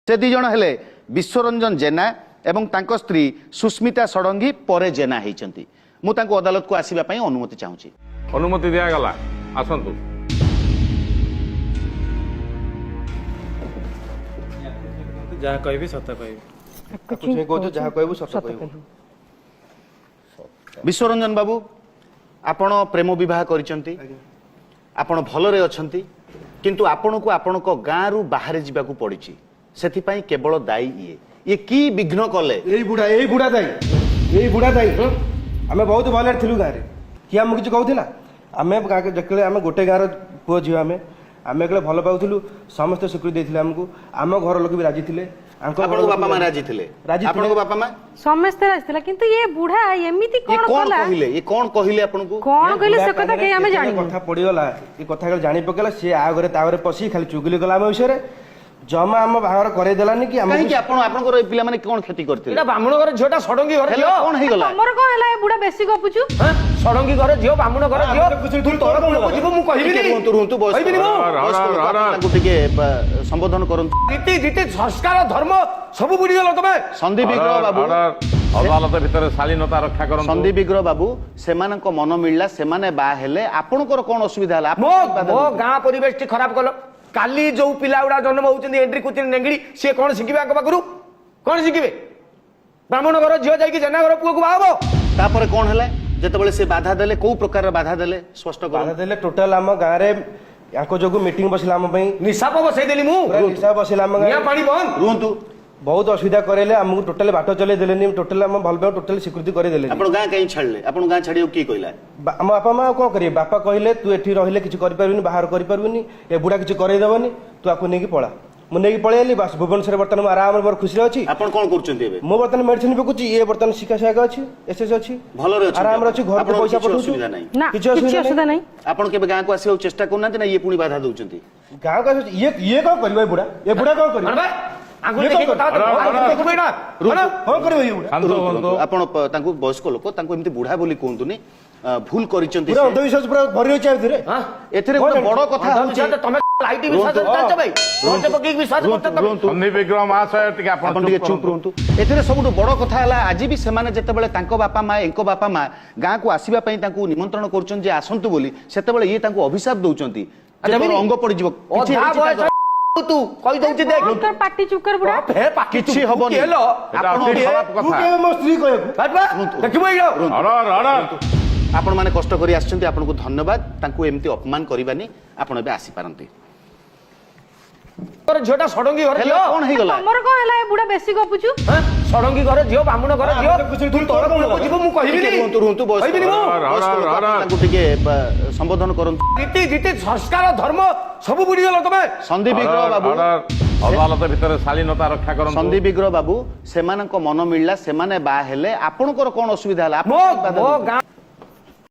ସେ ଦି ଜଣ ହେଲେ ବିଶ୍ୱରଞ୍ଜନ ଜେନା ଏବଂ ତାଙ୍କ ସ୍ତ୍ରୀ ସୁସ୍ମିତା ଷଡ଼ଙ୍ଗୀ, ପରେ ଜେନା ହେଇଛନ୍ତି। ମୁଁ ତାଙ୍କୁ ଅଦାଲତକୁ ଆସିବା ପାଇଁ ଅନୁମତି ଚାହୁଁଛି। ଅନୁମତି ଦିଆଗଲା, ଆସନ୍ତୁ। ଯାହା କହିବି ସତ କହିବି। କହୁଛୁ, ଯାହା କହିବୁ ସତ କହିବୁ। ବିଶ୍ୱରଞ୍ଜନ ବାବୁ, ଆପଣ ପ୍ରେମ ବିବାହ କରିଛନ୍ତି, ଆପଣ ଭଲରେ ଅଛନ୍ତି, କିନ୍ତୁ ଆପଣଙ୍କୁ ଆପଣଙ୍କ ଗାଁରୁ ବାହାରେ ଯିବାକୁ ପଡ଼ିଛି। ସେଥିପାଇଁ କେବଳ ଦାୟୀ ଇଏ। ଇଏ କି ବିଘ୍ନ କଲେ? ଏଇ ବୁଢା, ଏଇ ବୁଢା ଦାୟୀ, ଏଇ ବୁଢା ଦାୟୀ। ଆମେ ବହୁତ ଭଲରେ ଥିଲୁ ଗାଁରେ, କିଏ ଆମକୁ କିଛି କହୁଥିଲା? ଆମେ ଯେତେବେଳେ ଆମେ ଗୋଟେ ଗାଁର ପୁଅ ଝିଅ, ଆମେ ଆମେ ଯେତେବେଳେ ଭଲ ପାଉଥିଲୁ, ସମସ୍ତେ ସ୍ୱୀକୃତି ଦେଇଥିଲେ ଆମକୁ। ଆମ ଘର ଲୋକ ବି ରାଜି ଥିଲେ। ଆଙ୍କ ଘର ଆପଣଙ୍କ ଲୋକ ବାପା ମା ବି ରାଜି ଥିଲେ? ରାଜି ଥିଲେ। ଆପଣଙ୍କ ବାପା ମା ସମସ୍ତେ ରାଜି ଥିଲା, କିନ୍ତୁ ଇଏ ବୁଢା ଏମିତି ଇଏ କଣ କଣ କଲା? କହିଲେ? ଇଏ କଣ କହିଲେ ଆପଣଙ୍କୁ? କଣ ଏ କହିଲେ ବୁଢା ସେ କଥା କାନରେ କେହି ଆମେ ଯେତେବେଳେ ଜାଣିନୁ। କଥା ପଡିଗଲା, ଏ କଥା ଯେତେବେଳେ ଜାଣି ପକେଇଲା, ସିଏ ଆ ଘରେ ତା ଘରେ ପଶି ଖାଲି ଚୁଗୁଲି କଲା ଆମ ବିଷୟରେ। ଜମା ଆମ ବାହାଘର କରେଇ ଦେଲାନି କି ଆମକୁ। କାହିଁକି ଆପଣ ଆପଣଙ୍କର ଏ ପିଲାମାନେ କଣ କ୍ଷତି କରିଥିଲେ? ଏଇଟା ବ୍ରାହ୍ମଣ ଘର ଝିଅଟା, ଷଡ଼ଙ୍ଗୀ ଘର ହେଲା ଝିଅ। କଣ ହେଇଗଲା? ତମର କଣ ହେଲା? ଏ ବୁଢା ବେଶୀ ଗପୁଛୁ। ହାଁ? ଷଡ଼ଙ୍ଗୀ ଘର ଝିଅ, ବ୍ରାହ୍ମଣ ଘର ଝିଅ, ଆମେ ତ ଖୁସିରେ ତୁ ଥିଲୁ, ତୋର ତୋର କଣ କୂଳକୁ ହେଲା? ଯିବୁ ମୁଁ ଟିକେ କହିବିନି? ରୁହନ୍ତୁ, ରୁହନ୍ତୁ। ବୟସ୍କ କହିବିନି ମୁଁ? ବୟସ୍କ ଲୋକ, ଆପଣ ତାଙ୍କୁ ଟିକେ ସମ୍ବୋଧନ କରନ୍ତୁ। ରୀତି ରୀତି, ସଂସ୍କାର, ଧର୍ମ ସବୁ ବୁଡ଼ିଗଲ ତମେ। ସନ୍ଧି ବିଗ୍ରହ ବାବୁ, ଅଦାଲତ ଭିତରେ ଶାଳୀନତା ରକ୍ଷା କରନ୍ତୁ। ସନ୍ଧି ବିଗ୍ରହ ବାବୁ, ସେମାନଙ୍କ ମନ ମିଳିଲା, ସେମାନେ ବାହା ହେଲେ, ଆପଣଙ୍କର କଣ ଅସୁବିଧା ହେଲା? ଆପଣ ମୋ କାହିଁକି ବାଧା ମୋ ଦଉଛନ୍ତି? ଗାଁ ପରିବେଶଟି ଖରାପ କଲ। କାଲି ଯୋଉ ପିଲା ଗୁଡା ଜନ୍ମ ହଉଛନ୍ତି ଏଣ୍ଟ୍ରି କୁତିରି ନେଙ୍ଗିଡ଼ି, ସିଏ କଣ ଶିଖିବେ? ଆଙ୍କ ପାଖରୁ କଣ ଶିଖିବେ? ବ୍ରାହ୍ମଣ ଘର ଝିଅ ଯାଇକି ଜେନା ଘର ପୁଅକୁ ବାହା ହବ? ତାପରେ କଣ ହେଲା? ଯେତେବେଳେ ସେ ବାଧା ଦେଲେ, କୋଉ ପ୍ରକାରର ବାଧା ଦେଲେ ସ୍ପଷ୍ଟ ବାଧା କରନ୍ତୁ। ଦେଲେ, ଟୋଟାଲ ଆମ ଗାଁରେ ୟାଙ୍କ ଯୋଗୁ ମିଟିଂ ବସିଲା ଆମ ପାଇଁ। ନିଶାପ ବସେଇଦେଲି ମୁଁ। ପୁରା ନିଶା ବସିଲା ଆମ ନିଆଁ ଗାଁରେ। ପାଣି ବନ୍ଦ। ରୁହନ୍ତୁ। ବହୁତ ଅସୁବିଧା କରେଇଲେ ଆମକୁ। ଟୋଟାଲ ବାଟ ଚଲେଇ ଦେଲେନି, ଟୋଟାଲ ଆମ ଭଲ ପାଇବା ଟୋଟାଲ ସ୍ୱୀକୃତି କରିଦେଲେନି। ଆପଣ ଗାଁ କାହିଁ ଛାଡ଼ିଲେ? ଆପଣ ଗାଁ ଛାଡ଼ିବାକୁ କିଏ କହିଲା? ଆମ ବାପା ମା। ଆଉ କଣ କରିବେ? ବାପା କହିଲେ, ତୁ ଏଠି ରହିଲେ କିଛି କରିପାରିବୁନି, ବାହାର କରିପାରିବୁନି, ଏ ବୁଢା କିଛି କରେଇଦବନି, ତୁ ଆକୁ ନେଇକି ପଳା। ମୁଁ ନେଇକି ପଳେଇ ଆଇଲି। ବାସ୍, ଭୁବନେଶ୍ୱରରେ ବର୍ତ୍ତମାନ ମୁଁ ଆରାମରେ ମୋର ଖୁସିରେ ଅଛି। ଆପଣ କଣ କରୁଛନ୍ତି ଏବେ? ମୁଁ ବର୍ତ୍ତମାନ ମେଡିସିନ ବିକୁଛି। ଇଏ ବର୍ତ୍ତମାନ ଶିକ୍ଷା ସହାୟକ ଅଛି, ଏସ୍ ଅଛି। ଭଲରେ ଅଛନ୍ତି ଆରାମରେ ଅଛି। ଆପଣ? ଘରକୁ ଆପଣଙ୍କର ପଇସା କିଛି ପଠଉଛୁ। ଅସୁବିଧା ନାହିଁ? ନା, କିଛି ଅସୁବିଧା ନାହିଁ। ଆପଣ କେବେ ଗାଁକୁ ଆସିବାକୁ ଚେଷ୍ଟା କରୁନାହାନ୍ତି ନା ଇଏ ପୁଣି ବାଧା ଦଉଛନ୍ତି? ଗାଁକୁ ଆସୁଛି। ଇଏ କଣ କରିବ? ଏ ବୁଢା, ଏ ବୁଢା କଣ କରିବ? ଆରେ ବା, ଆଙ୍ଗୁଳି ଇଏ କଣ ଦେଖେଇ କଥା କରିବ? ଆଙ୍ଗୁଳି ଦେଖିବୁ ଏଇଟା? ରୁହନ୍ତୁ। କଣ କରିବ ଇଏ ବୁଢା? ଶାନ୍ତ ରୁହନ୍ତୁ, ହୁଅନ୍ତୁ। ରୁହନ୍ତୁ। ଆପଣ ତାଙ୍କୁ, ବୟସ୍କ ଲୋକ, ତାଙ୍କୁ ଏମିତି ବୁଢା ବୋଲି କୁହନ୍ତୁନି। ଭୁଲ କରିଛନ୍ତି ପୁରା ସେ। ଅନ୍ଧବିଶ୍ୱାସ ପୁରା ଭରି ଅଛି ଆ ଭିତରେ। ହାଁ? ଏଥିରେ ଗୋଟେ ବଡ କଥା ହଉଛି ଅନ୍ଧବିଶ୍ୱାସ ତମେ ଲାଇଟ୍ ବିଶ୍ୱାସ ରୁହନ୍ତୁ। ଚାଲିଛ ଭାଇ, ଟର୍ଚ୍ଚ ପକେଇକି ବିଶ୍ୱାସ କରୁଛ ତମେ। ରୁହନ୍ତୁ। ସନ୍ଧି ବିଗ୍ରହ ମହାଶୟ, ଟିକେ ଆପଣ ଆପଣ ଟିକେ ଚୁପ୍ ରୁହନ୍ତୁ। ଏଥିରେ ସବୁଠୁ ବଡ କଥା ହେଲା, ଆଜି ବି ସେମାନେ ଯେତେବେଳେ ତାଙ୍କ ବାପା ମା, ଏଙ୍କ ବାପା ମା ଗାଁକୁ ଆସିବା ପାଇଁ ତାଙ୍କୁ ନିମନ୍ତ୍ରଣ କରୁଛନ୍ତି ଯେ ଆସନ୍ତୁ ବୋଲି, ସେତେବେଳେ ଇଏ ତାଙ୍କୁ ଅଭିଶାପ ଦଉଛନ୍ତି ଯେ ତୋର ଦେବିନି? ଅଙ୍ଗ ପଡିଯିବ। କିଛି ଅଧା ହେଇଛି ବୟସ ତାଙ୍କର? ତୁ କହିଦଉଛି ଦେଖ। କଣ ତୋର ପାଟି ଚୁପ୍ କର ବୁଢା। ଫେର ପାଟି କିଛି ଚୁପ୍। ହବନି। କିଏ ଲୋ? ଏଟା ଆପଣ ଅତି ଖରାପ ତୁ କଥା। କେବେ ମୋ ସ୍ତ୍ରୀ କହିବାକୁ? ଭାଇ ବା, ଦେଖିବୁ ଏଇଟା। Order, order. ଆପଣମାନେ କଷ୍ଟ କରି ଆସିଛନ୍ତି, ଆପଣଙ୍କୁ ଧନ୍ୟବାଦ। ତାଙ୍କୁ ଏମିତି ଅପମାନ କରିବାନି। ଆପଣ ଏବେ ଆସିପାରନ୍ତି। ତୋର ଝିଅଟା ଷଡ଼ଙ୍ଗୀ ଘର ହେଲା ଝିଅ। କଣ ହେଇଗଲା? ତମର କଣ ହେଲା? ଏ ବୁଢା ବେଶୀ ଗପୁଛୁ। ହାଁ? ଷଡ଼ଙ୍ଗୀ ଘର ଝିଅ, ବ୍ରାହ୍ମଣ ଘର ଝିଅ, ଆମେ ତ ଖୁସିରେ ତୁ ଥିଲୁ, ତୋର ତୋର କଣ କୂଳକୁ ହେଲା? ଯିବୁ ମୁଁ କହିବିନି? ଟିକେ ରୁହନ୍ତୁ, ରୁହନ୍ତୁ। ବୟସ୍କ କହିବିନି ମୁଁ? ବୟସ୍କ ଲୋକ, ଆପଣ ତାଙ୍କୁ ଟିକେ ସମ୍ବୋଧନ କରନ୍ତୁ। ରୀତି ରୀତି, ସଂସ୍କାର, ଧର୍ମ ସବୁ ବୁଡ଼ିଗଲ ତମେ। ସନ୍ଧି ବିଗ୍ରହ ବାବୁ, ଅର୍ଡର। ଅଦାଲତ ଭିତରେ ଶାଳୀନତା ରକ୍ଷା କରନ୍ତୁ। ସନ୍ଧି ବିଗ୍ରହ ବାବୁ, ସେମାନଙ୍କ ମନ ମିଳିଲା, ସେମାନେ ବାହା ହେଲେ, ଆପଣଙ୍କର କଣ ଅସୁବିଧା ହେଲା? ଆପଣ ମୋ କାହିଁକି ବାଧା ମୋ ଦଉଛନ୍ତି? ଗାଁ